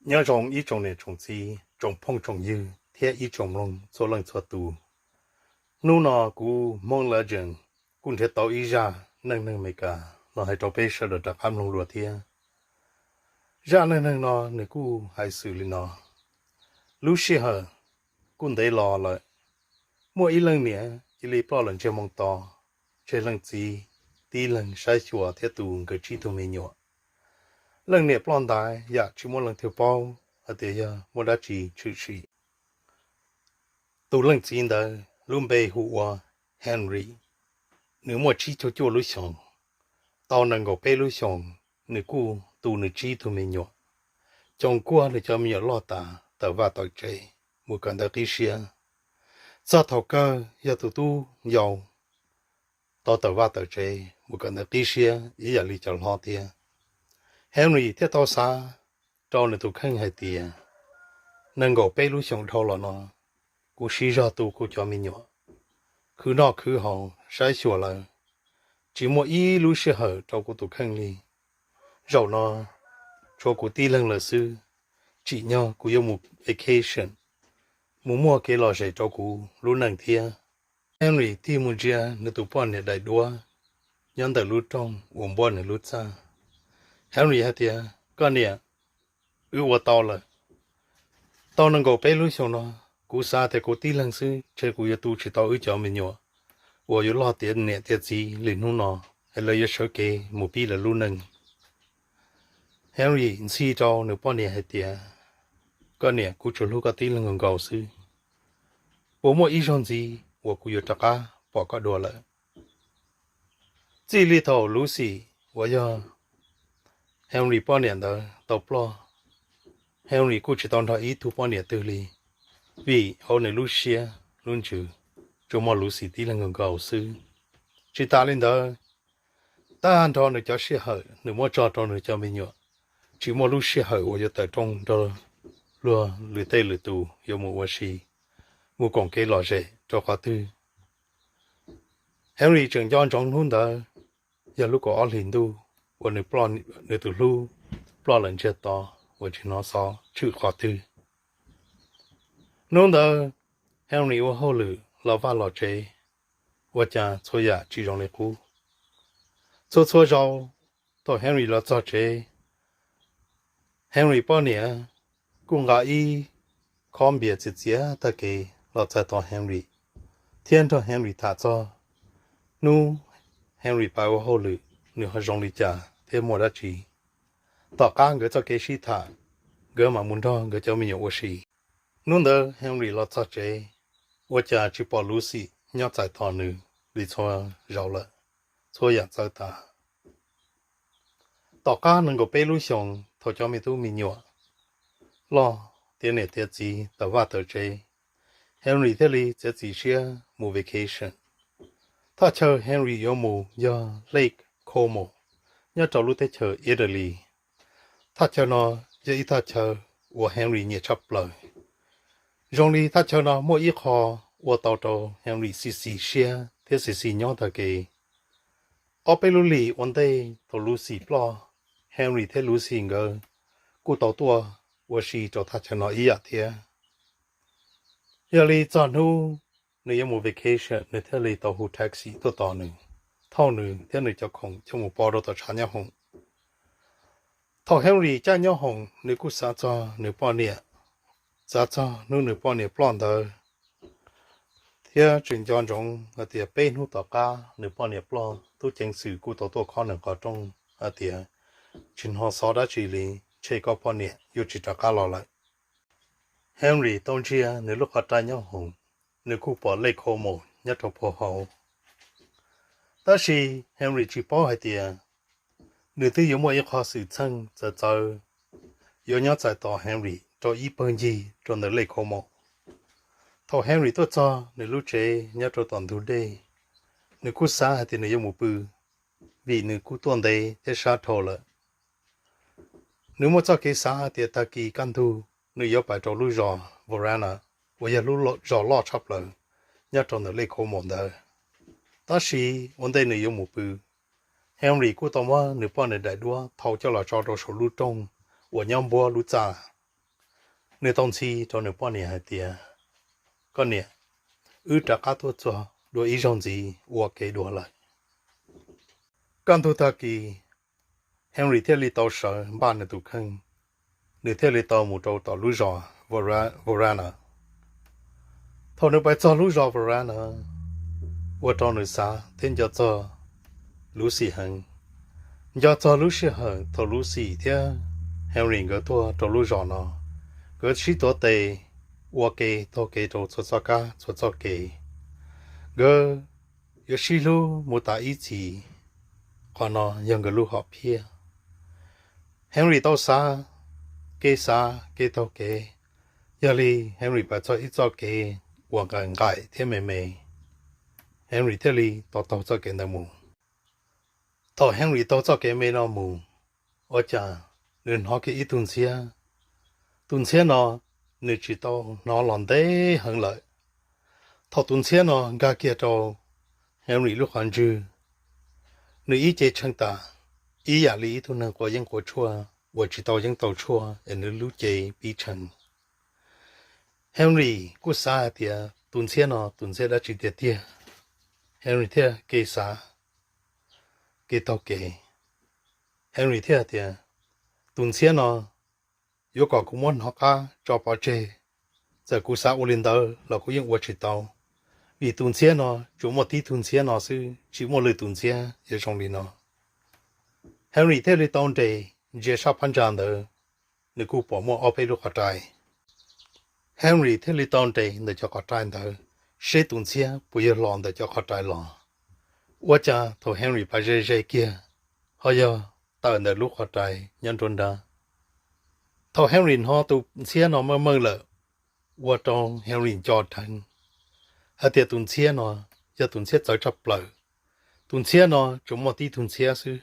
Nyob zoo ib tsoom niam tsoom txiv, tsoom phooj tsoom ywg thiab ib tsoom mloog txhua leej txhua tus. Hnub no kuv Hmoob Legend kuj nrhiav tau ib zaj neej neeg Amelikas los hais rau peb sawv daws rov qab mloog dua thiab. Zaj neej neeg no nws kuj hais xws li no: Lub sij hawm kuj ntev los lawm, muaj ib leej niam cia li ploj lawm ntsiag moo to, tseg leej txiv tib leeg saib xyuas thiab tu nkawd tsib tug me nyuam. Leej niam ploj ntawd yam tsis muaj leej twg paub hais tias yog muaj dab tsi tshwm sim. Tus leej txiv ntawd lub npe hu ua Henry, nws muaj tsib caug cuaj lub xyoos. Tau nees nkaum peb lub xyoos, nws kuj tu nws tsib tug me nyuam. Xyoo kuaj nws cov me nyuam loj tas tawm vaj tawm tsev mus kawm ntawv qib siab. Txog thaum kawg yog tus tub yau tau tawm vaj tawm tsev mus kawm ntawv qib siab ib yam li cov hlob thiab. Henry thiaj tau xav rau nws tus kheej hais tias, nees nkaum peb lub xyoos dhau los no, kuv siv zog tu kuv cov me nyuam, khwv noj khwv haus saib xyuas lawv, tsis muaj ib lub sij hawm rau kuv tus kheej li. Zaum no tshuav kuv tib leeg lawm xwb, tsim nyog kuv yuav mus vacation, mus muaj kev lom zem rau kuv lub neej thiab. Henry tig mus ntsia nws tus poj niam daim duab nyob ntawm lub rooj uas npuab nws lub txaj. Henry hais tias, koj niam, wb ua tau lawm. Tau nees nkaum peb lub xyoos no, kuv xav tias kuv tib leeg xwb ces kuv yuav tu tsis tau wb cov me nyuam uas yuav loj tiav niam tiav txiv li hnub no, es lawv yuav sawv kev mus pib lawv lub neej. Henry ntxhi rau nws poj niam hais tias, koj niam, kuv tsuas hlub koj tib leeg nkaus nkaus xwb. Puas muaj ib zaug ntxiv uas kuv yuav rov qab pom koj dua lawm? Txij li thaum Lucy uas yog Henry poj niam ntawd tau ploj, Henry kuj tsis tau nrog ib tug poj niam twg li, vim hauv nws lub siab lub ntsws tsuas muaj Lucy tib leeg nkaus nkaus xwb. Tsis tas li ntawd, tag nrho nws cov sij hawm nws muab tso rau nws cov me nyuam, tsis muaj lub sij hawm uas yuav tawm rooj nrog luag lwm tej lwm tus yuav mus ua si, mus koom kev lom zem rau qhov twg. Henry tseem nco ntsoov hnub ntawd yog lub kaum ob hlis ntuj uas nws tus hlub ploj lawm ntsiag to uas tsis hnov xov tshwm qhov twg. Hnub ntawd Henry ua hauj lwm los vaj los tsev, ua cas txhua yam tsis zoo li qub. Txhua txhua zaus thaum Henry los txog tsev, Henry poj niam kuj nqa ib khob npias txias txias tag kev los txais tos Henry, thiab nrog Henry tham txog hnub Henry pais ua hauj lwm nws ho zoo li cas thiab muaj dab tsi. Tom qab nkawd txoj kev sib tham, nkawd mam mus nrog nkawd cov me nyuam ua si. Hnub ntawd Henry los txog tsev, ua cas tsis pom Lucy nyob txais tos nws li txhua zaus lawm, txhua yam txawv tas. Tom qab nees nkaum peb lub xyoos thaum cov me tub me nyuam loj tiav niam tiav txiv tawm vaj tawm tsev, Henry thiaj li txiav txim siab mus vacation. Thaj chaw Henry yuav mus yog Lake Como, nyob rau lub teb chaws Italy. Thaj chaw no yog ib thaj chaw uas Henry nyiam tshaj plaws. Zoo li thaj chaw no muaj ib qho ua tau rau Henry xis xis siab thiab xis xis nyob tag kev. Ob peb lub hlis ua ntej thaum Lucy ploj, Henry thiab Lucy nkawd kuj tau tuaj ua si rau thaj chaw no ib yam thiab. Yog li txog hnub nws yuav mus vacation, nws thiaj li tau hu taxi tuaj tos nws, thauj nws thiab nws cov khoom coj mus pov rau tom tshav nyob hoom. Thaum Henry caij nyob hoom, nws kuj xav txog nws poj niam, xav txog hnub nws poj niam ploj ntawd, thiab tseem nco ntsoov hais tias peb hnub tom qab nws poj niam ploj, tub ceev xwm kuj tau tuaj khob nws qhov rooj hais tias, tsis hnov xov dab tsi li, ntshe koj poj niam yuav tsis rov qab los lawm. Henry tau ntsia nws lub qhov rai nyob hoom, nws kuj pom Lake Como nyob rau puag hauv. Tab sis Henry tsis paub hais tias nws twb yuav muaj ib qho xwm txheej txawv txawv yuav nyob txais tos Henry rau ib pawg ncig rau ntawm Lake Como. Thaum Henry tuaj txog nws lub tsev nyob rau tom ntug dej, nws kuj xav hais tias nws yuav mus pw, vim nws kuj tuaj ntev thiab sab dhau lawm. Nws muaj txoj kev xav hais tias tag kis kaj ntug nws yuav pais rau lub zos Verona, uas yog lub zos loj tshaj plaws nyob rau ntawm Lake Como ntawd. Tab sis ua ntej nws yuav mus pw, Henry kuj tau muab nws poj niam daim duab thau coj los tso rau saum lub rooj uas nyob npuab lub txaj. nws tau ntxhi rau nws poj niam hais tias, Koj niam, wb rov qab tuaj txog dua ib zaug ntxiv ua ke dua lawm. Kaj ntug tag kis, Henry thiaj li tau sawv npaj nws tus kheej, nws thiaj li tau mus rau tom lub zos Verona. Thaum nws pais txog lub zos Verona, ua rau nws xav thiab nco txog Lucy heev. Nco txog lub sij hawm thaum Lucy thiab Henry nkawd tuaj rau lub zos no, nkawd sib tuav tes ua ke taug kev rau txhua txoj kab txhua txoj kev. Nkawd yuav sib hlub mus tas ib txhis. Qhov no yog nkawd lub hom phiaj. Henry tau xav kev xav kev taug kev, yog li Henry pais txog ib txoj kev uas nqaim nqaim thiab me me. Henry thiaj li tau taug txoj kev ntawd mus. Thaum Henry taug txoj kev me no mus, ua cas nws hnov kiag ib tug ntxhiab. Tus ntxhiab no nws tsis tau hnov los ntev heev lawm. Thaum tus ntxhiab no nkag kiag rau Henry lub qhov ntswg, nws ib ce tshee tas, ib yam li ib tug neeg quav yeeb quav tshuaj uas tsis tau yeeb tau tshuaj es nws lub cev pib tshee. Henry kuj xav hais tias tus ntxhiab no tus ntxhiab dab tsi tiag tiag. Henry thiaj kev xav kev taug kev. Henry thiaj tias, Tus ntxhiab no yuav kom kuv muab hnov qab tso pov tseg, txawm kuv xav ua li ntawd los kuv yeej ua tsis tau, vim tus ntxhiab no tsuas muaj tib tug ntxhiab no xwb, tsis muaj lwm tus ntxhiab yuav zoo li no. Henry thiaj li tau nres ntsia sab phab ntsa ntawd, nws kuj pom muaj ob peb lub qhov rai. Henry thiaj li tau nres ntawm cov qhov rai ntawd, seb tus ntxhiab puas yog los ntawm cov qhov rai los. Ua cas thaum Henry pais ze ze kiag, ho yog tawm ntawm lub qhov rai nyob nruab nrab. Thaum Henry hnov tus ntxhiab no meej meej lawm, ua rau Henry nco dheev hais tias tus ntxhiab no yog tus ntxhiab txawv tshaj plaws. Tus ntxhiab no tsuas muaj tib tug ntxhiab xwb.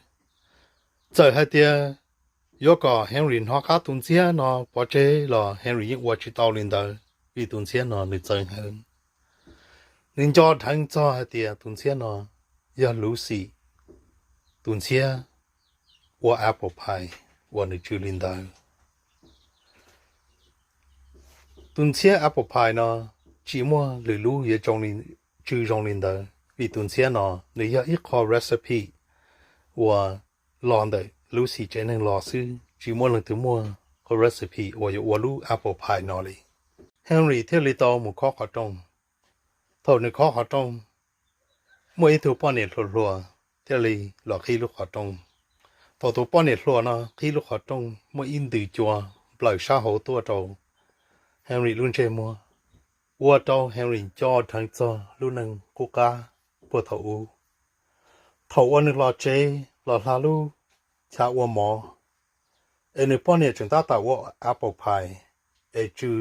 Txawm hais tias yuav kom Henry hnov qab tus ntxhiab no pov tseg los Henry yeej ua tsis tau li ntawd, vim tus ntxhiab no nws txawv heev. Nws nco dheev txog hais tias tus ntxhiab no yog Lucy tus ntxhiab ua apple pie uas nws tsw li ntawd. Tus ntxhiab apple pie no tsis muaj lwm lub yuav tsw zoo li ntawd, vim tus ntxhiab no nws yog ib qho recipe uas los ntawm Lucy tsev neeg los xwb, tsis muaj leej twg muaj qho recipe uas yuav ua lub apple pie no li. Henry thiaj li tau mus khob qhov rooj. Thaum nws khob qhov rooj, muaj ib tug poj niam hluas hluas thiaj li los qhib lub qhov rooj. Thaum tus poj niam hluas no qhib lub qhov rooj, muaj ib ntws cua nplawm sab hauv tuaj rau Henry lub ntsej muag, ua rau Henry nco dheev txog lub neej qub qab puag thaum ub. Thaum uas nws los tsev los hla lub chav ua mov, es nws poj niam tseem tab tom ua apple pie es tsw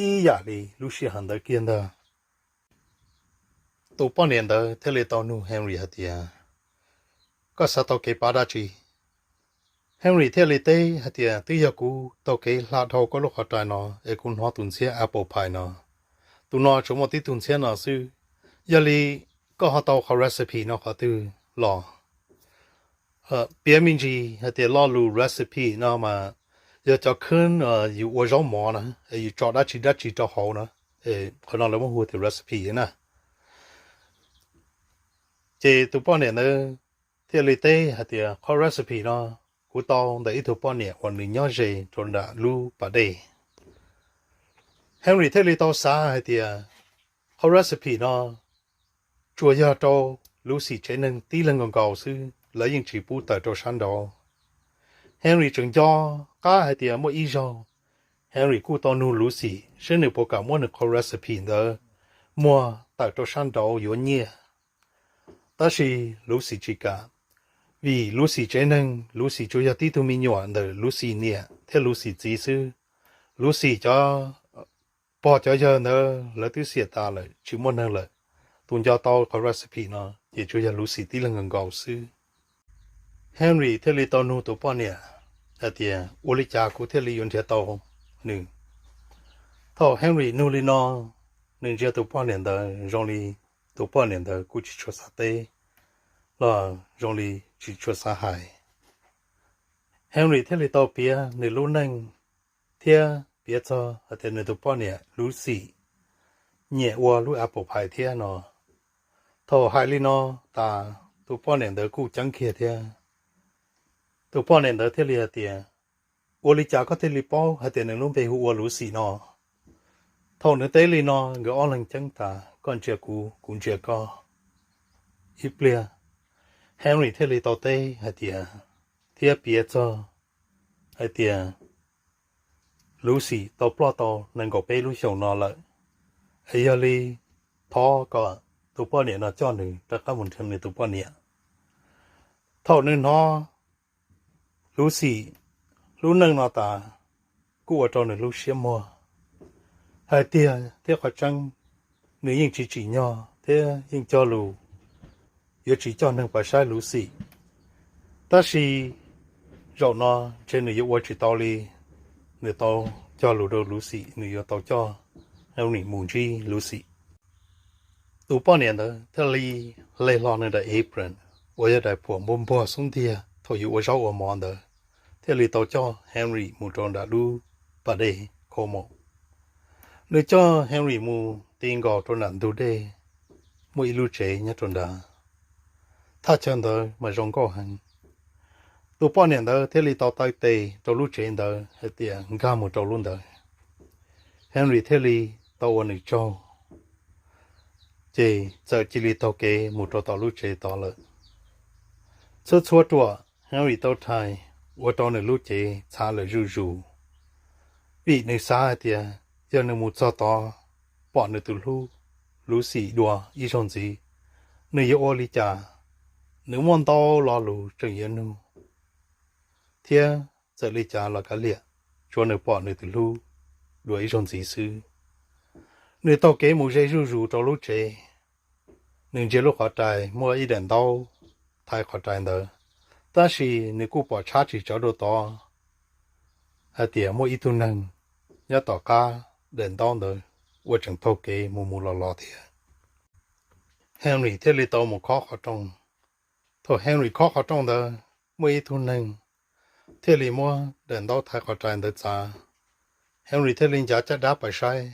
ib yam li lub sij hawm ntawd kiag ntag. Tus poj niam ntawd thiaj li tau nug Henry hais tias, Koj xav tau kev pab dab tsi? Henry thiaj li teb hais tias, Twb yog kuv taug kev hla dhau koj lub qhov rai no es kuv hnov tus ntxhiab apple pie no. Tus no tsuas muaj tib tug ntxhiab no xwb. Yog li koj ho tau qhov recipe no qhov twg los? Piav me ntsis hais tias lo lus recipe no mas yog cov khab yus ua zaub mov na, es yus tso dab tsi dab tsi rau hauv na, qhov no lawv muab hu tias recipe na. Ces tus poj niam ntawd thiaj li teb hais tias, Qhov recipe no kuv tau ntawm ib tug poj niam uas nws nyob ze rau nram lub pas dej. Henry thiaj li tau xav hais tias, Qhov recipe no tsuas yog rau Lucy tsev neeg tib leeg nkaus nkaus xwb, lawv yeej tsis pub tawm rau sab nraud. Henry tseem nco qab hais tias muaj ib zaug Henry kuj tau nug Lucy seb nws puas kam muab nws qhov recipe ntawd muag tawm rau sab nraud yuav nyiaj. Tab sis Lucy tsis kam, vim Lucy tsev neeg, Lucy tsuas yog tib tug me nyuam ntawm Lucy niam thiab Lucy txiv xwb. Lucy cov pog cov yawg ntawd lawv twb xiam tas lawm, tsis muaj neeg lawm. Tus nco tau qhov recipe no ces tsuas yog Lucy tib leeg nkaus nkaus xwb. Henry thiaj li tau nug tus poj niam hais tias, Ua li cas kuv thiaj li yuav nrhiav tau nws? Thaum Henry nug li no, nws ntsia tus poj niam ntawd zoo li tus poj niam ntawd kuj tsis tshua xav teb los zoo li tsis tshua xav hais. Henry thiaj li tau piav nws lub neej thiab piav txog hais tias nws tus poj niam Lucy nyiam ua lub apple pie thiab no. Thaum hais li no tas, tus poj niam ntawd kuj ceeb kiag thiab. Tus poj niam ntawd thiaj li hais tias, ua li cas koj thiaj li paub hais tias nws lub npe hu ua Lucy no? Thaum nws teb li no, nkawd ob leeg ceeb tas, koj ntsia kuv, kuv ntsia koj. Ib pliag, Henry thiaj li tau teb hais tias, thiab piav txog hais tias Lucy tau ploj tau nees nkaum peb lub xyoos no lawm, es yog li thov kom tus poj niam no coj nws rov qab mus nrhiav nws tus poj niam. Thaum nws hnov Lucy lub neej no tas, kuj ua rau nws lub siab muag. Hais tiag thiab qhov tseeb, nws yeej tsis tsim nyog thiab yeej cog lus yuav tsis coj neeg pab saib Lucy. Tab sis zaum no ntshe nws yuav ua tsis tau li, nws tau cog lus rau Lucy, nws yuav tau coj Henry mus ntsib Lucy. Tus poj niam ntawd thiaj li hle hlo nws daim apron uas yog daim phuam npuag npuag xub ntiag thaum yus ua zaub ua mov ntawd, thiaj li tau coj Henry mus rau nram lub pas dej Como. Nws coj Henry mus ti nkaus rau nram ntug dej, muaj ib lub tsev nyob rau nrad. Thaj chaw ntawd mas zoo nkauj heev. Tus poj niam ntawd thiaj li tau taw tes rau lub tsev ntawd hais tias nkag mus rau lub ntawd. Henry thiaj li tau ua nws tsaug, ces txawm cia li taug kev mus rau tom lub tsev tod lawm. Txhua txhua ruam Henry tau rhais ua rau nws lub cev txhav lawm zuj zus, vim nws xav hais tias yog nws mus txog tod pom nws tus hlub Lucy dua ib zaug ntxiv, nws yuav ua li cas? Nws muaj ntau lo lus tseem yuav nug, thiab txawm li cas los kav liam, tsuav nws pom nws tus hlub dua ib zaug ntxiv xwb. Nws taug kev mus ze zuj zus rau lub tsev. Nws ntsia lub qhov rais, muaj ib daim ntaub thaiv qhov rais ntawd, tab sis nws kuj pom tshab tsis tsawv rau tod hais tias muaj ib tug neeg nyob tom qab daim ntaub ntawd uas tseem taug kev mus mus los los thiab. Henry thiaj li tau mus khob qhov rooj. Thaum Henry khob qhov rooj ntawd, muaj ib tug neeg thiaj li muab daim ntaub thaiv qhov rais ntawd txav. Henry thiaj li ncav caj dab pais saib,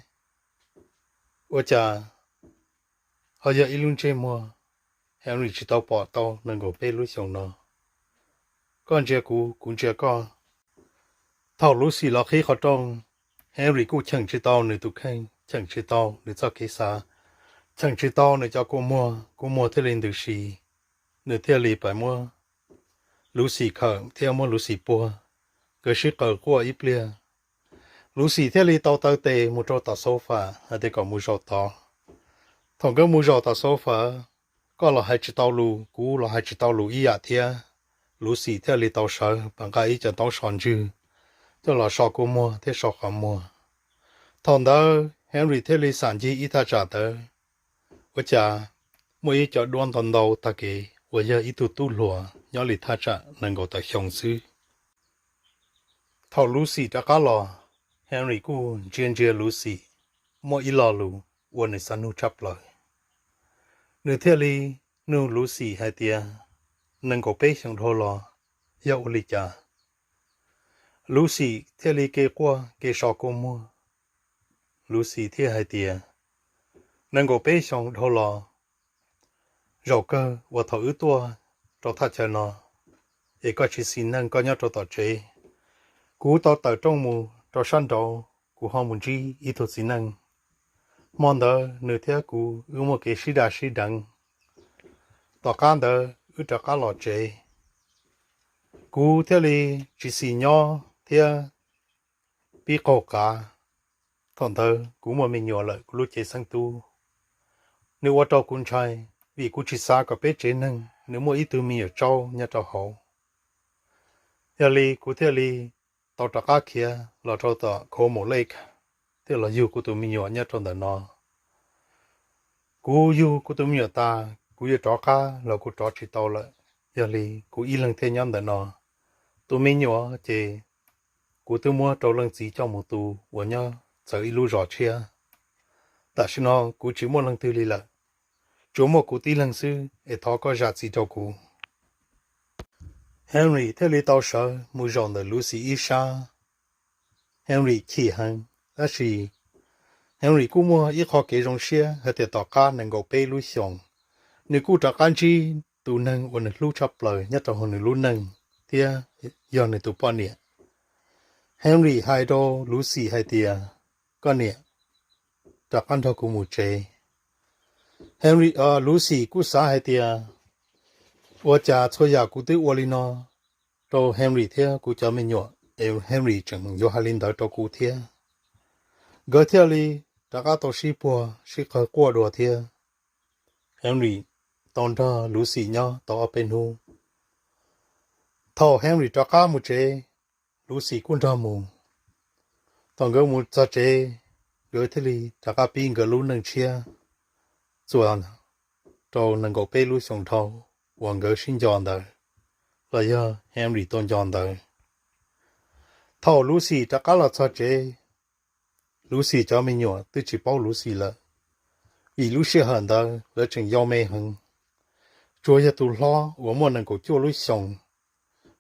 ua cas ho yog ib lub ntsej muag Henry tsis tau pom tau nees nkaum peb lub xyoos no. Koj ntsia kuv, kuv ntsia koj. Thaum Lucy los qhib qhov rooj, Henry kuj cheem tsis tau nws tus kheej, cheem tsis tau nws txoj kev xav, cheem tsis tau nws cov kua muag, kua muag thiaj li ntws si. Nws thiaj li pais muab Lucy khawm thiab muab Lucy puag, nkawd sib qawm quaj ib pliag. Lucy thiaj li tau taw tes mus rau tom sofa hais tias kom mus zaum tod. Thaum nkawd mus zaum tom sofa, koj los hais tsis tau lus, kuv los hais tsis tau lus ib yam thiab. Lucy thiaj li tau sawv pab nqa ib co ntaub so ntswg coj los so kua muag thiab so qhov muag. Thaum ntawd Henry thiaj li xam ncig ib thaj tsam ntawd, ua cas muaj ib co duab ntau ntau tag kev uas yog ib tug tub hluas nyob li thaj tsam nees nkaum tawm xyoo xwb. Thaum Lucy rov qab los, Henry kuj ntsia ntsia Lucy, muaj ib lo lus uas nws xav nug tshaj plaws. Nws thiaj li nug Lucy hais tias, nees nkaum peb xyoos dhau los yog ua li cas? Lucy thiaj li ke quaj ke so kua muag. Lucy thiaj hais tias, nees nkaum peb xyoos dhau los, zaum kawg uas thaum wb tuaj rau thaj chaw no, es koj tsis xis neej koj nyob rau tom tsev, kuv tau tawm rooj mus rau sab nraud, kuv ho mus ntsib ib tug txiv neej. Hmo ntawd nws thiab kuv wb muaj kev sib da sib deev. Tom qab ntawd wb rov qab los tsev, kuv thiaj li tsis xis nyob thiab pib qaug qav. Thaum ntawd kuv muaj me nyuam lawm, kuv lub cev xeeb tub. Nws ua rau kuv ntshai, vim kuv tsis xav kom peb tsev neeg nws muaj ib tug me nyuam tsaub nyob rau hauv. Yog li kuv thiaj li tau rov qab khiav los rau tom Como Lake, thiaj los yug kuv tus me nyuam nyob rau ntawm no. Kuv yug kuv tus me nyuam tas, kuv yuav rov qab los kuv rov tsis tau lawm. Yog li kuv ib leeg thiaj nyob ntawm no. Tus me nyuam ces kuv twb muab rau leej txiv coj mus tu uas nyob txawv ib lub zos tshiab. Tam sim no kuv tsis muaj leej twg li lawm, tsuas muaj kuv tib leeg xwb, es thov koj zam txim rau kuv. Henry thiaj li tau sawv mus zaum ntawm Lucy ib sab. Henry chim heev, tab sis Henry kuj muaj ib qho kev zoo siab hais tias tom qab nees nkaum peb lub xyoos, nws kuj rov qab ntsib tus neeg uas nws hlub tshaj plaws nyob rau hauv nws lub neej thiab yog nws tus poj niam. Henry hais rau Lucy hais tias, koj niam, rov qab nrog kuv mus tsev. Henry, Lucy kuj xav hais tias, ua cas txhua yam kuv twb ua li no rau Henry thiab kuv cov me nyuam es Henry tseem yuav hais li ntawd rau kuv thiab. Nkawd thiaj li rov qab tau sib puag sib qawg quaj dua thiab. Henry tau nrog Lucy nyob tau ob peb hnub. Thaum Henry rov qab mus tsev, Lucy kuj nrog mus. Thaum nkawd mus txog tsev, nkawd thiaj li rov qab pib nkawd lub neej tshiab txuas rau nees nkaum peb lub xyoos dhau uas nkawd sib nco ntawd, los yog Henry tau nco ntawd. Thaum Lucy rov qab los txog tsev, Lucy cov me nyuam twb tsis paub Lucy lawm, vim lub sij hawm ntawd lawv tseem yau me heev. Tsuas yog tus hlob uas muaj nees nkaum cuaj lub xyoos,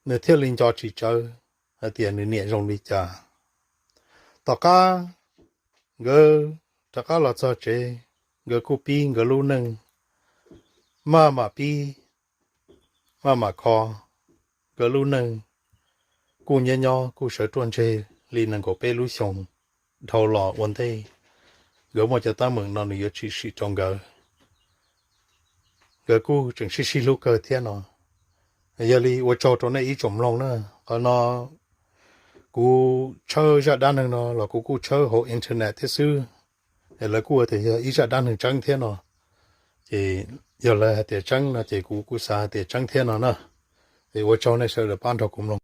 nws thiaj li nco tsis tsawv hais tias nws niam zoo li cas. Tom qab nkawd rov qab los txog tsev, nkawd kuj pib nkawd lub neej, maj mam pib, maj mam kho. Nkawd lub neej kuj nyob nyob kuj sawv ruaj ntseg li nees nkaum peb lub xyoos dhau los ua ntej. Nkawd muaj cov teeb meem no nws yuav tshwm sim rau nkawd. Nkawd kuj tseem sib sib hlub kawg thiab no. Yog li ua tsaug rau nej ib tsoom mloog na. Qhov no kuv tshawb zaj dab neeg no los kuv kuj tshawb hauv internet thiab xwb, es lawv kuj ua tias yog ib zaj dab neeg tseeb thiab no. Ces yog lawv hais tias tseeb no ces kuv kuj xav hais tias tseeb thiab no na. Es ua tsaug nej sawv daws pab nrog kuv mloog.